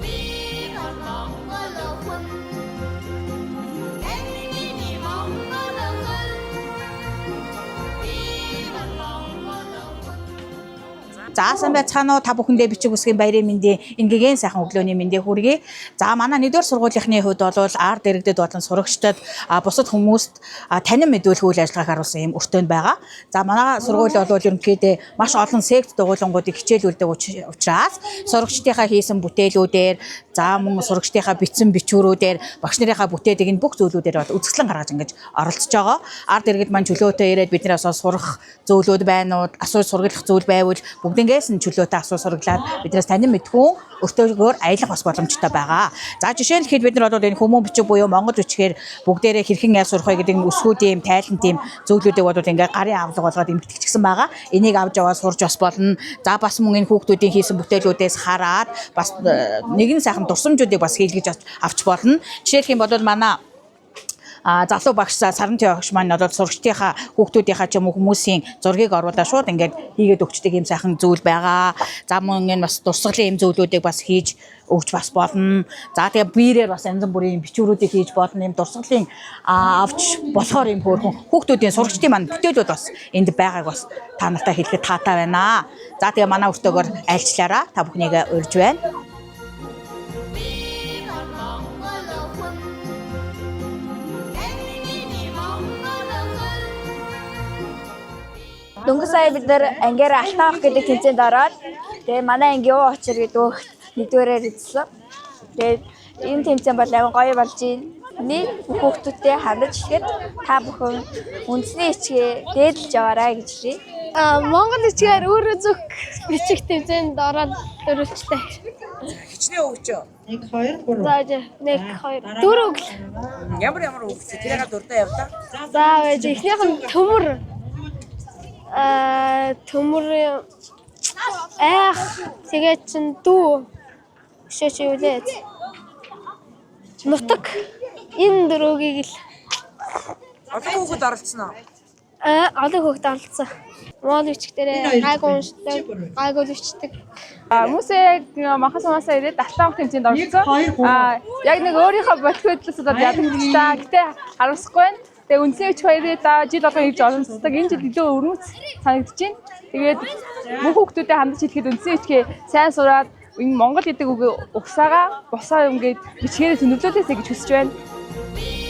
Би бол Монгол хүн. Энэ миний Монгол хүн. Би бол Монгол хүн. За, сайн байцгаана уу? Та бүхэндээ бичиг үсгийн баярын мэндийн энгэгийн сайхан өглөөний мэндийг хүргэе. За, манай 1-р сургуулийнхны хувьд бол ард иргэдэд болон сурагчдад, бусад хүмүүст танин мэдүүлэх үйл ажиллагааг харуулсан юм өртөөнд байгаа. За, манай сургууль бол ерөнхийдөө маш олон сект дугуйлангуудыг хичээлүүлдэг учраас сурагчдынхаа хийсэн бүтээлүүдээр, за мөн сурагчдынхаа бичсэн бичвэрүүдээр, багш нарынхаа бүтээдэг энэ бүх зүйлүүдээр бол үзэсгэлэн гаргаж ингэж оролцож байгаа. Ард иргэд маань чөлөөтэй ирээд биднээс сурах зүйлүүд байна уу, асууж сургалах зүйл байвал бүгднгээс нь чөлөөтэй асууж сургалаад биднээс танин мэдхүүн өртөөгөөр аялах бас боломжтой байгаа. За, жишээ нь хэлэхэд бид нар бол энэ хүмүүн бичиг буюу монгол бичгээр бүгдээрээ хэрхэн яаж сурах вэ гэдэг нь өсгүүдийн юм, тайлант юм зүйлүүдийг бол ингээ гарын авлага болгоод эмтгэжсэн байгаа. Энийг авч яваад сурж бас болно. За, бас мөн энэ хүүхдүүдийн хийсэн бүтээлүүдээс хараад бас нэгэн сайхан дурсамжуудыг бас хийлгэж авч болно. Жишээлх юм бол манай залуу багш Саран багш маань бол сурагчдынхаа, хүүхдүүдийнхаа ч юм уу хүмүүсийн зургийг оруулаад шууд ингээд хийгээд өгчдөг юм сайхан зүйл байгаа. За, мөн энэ бас дурсгалын юм зүйлүүдийг бас хийж өгч бас болно. За, тэгээ биерээр бас янз бүрийн бичвэрүүдийг хийж болно. Юм дурсгалын авч болохоор юм хөөрхөн хүүхдүүдийн, сурагчдын маань бүтээлүүд бас энд байгааг бас та нартай хэлэхэд таатай байна. За, тэгээ манай өртөөгөр айлчлаараа та бүхнийг урьж байна. Би бол Монгол хүн. Энэ миний Монгол хүн. Дөнгөж сая бид нар ангиар алтан авах гэдэг тэмцээнд ороод, тэгээ манай анги юу очир гэдэг өөхт нэгдүгээрээр эзэлсэн. Тэгээд энэ тэмцээн бол амар гоё болж байна. Нийт бүх хүүхдүүдтэй хандаж хэлэхэд та бүхэн үндэсний ичгээ дээдлж яваарай гэж хэлье. Монгол бичгээр өөрөө зүг бичих тэмцээнд ороод дөрвөлжтэй. Хичнээн өгч юу? 1 2 3. За, 1 2 4 өглөө. Ямар ямар өгч тэрийг дурдаа явдаа. За, байж эхнийх нь төмөр, төмөр айх, тэгээд чин дүү өшөө чи юу лээ. Нутаг, энэ дөрвөгийг л. Олон хүүхэд оролцсон уу? Олон хүүхэд оролцсон. Монгол бичиг дээрээ гайгүй уншдаг, гайгүй бичдэг. Хүмүүсээ манхас маасаа ирээд алтан авах тэмцээнд оролцсон. 1 2 3. Яг нэг өөрийнхөө бодит хөдлөөс болоод ядагчлаа. Гэтэ харамсахгүй байна. Тэгээ үндсэн бичиг хоёрыг жил болгон хийж оролцдог. Энэ жил илүү өрмөц санагдаж байна. Тэгээд бүх хүүхдүүдэд хандаж хэлэхэд үндсэн бичгээ сайн сураад энэ Монгол гэдэг үгээ угсаага босоо юм гээд бичгээрээ төнөглүүлээсэй гэж хүсэж байна. Би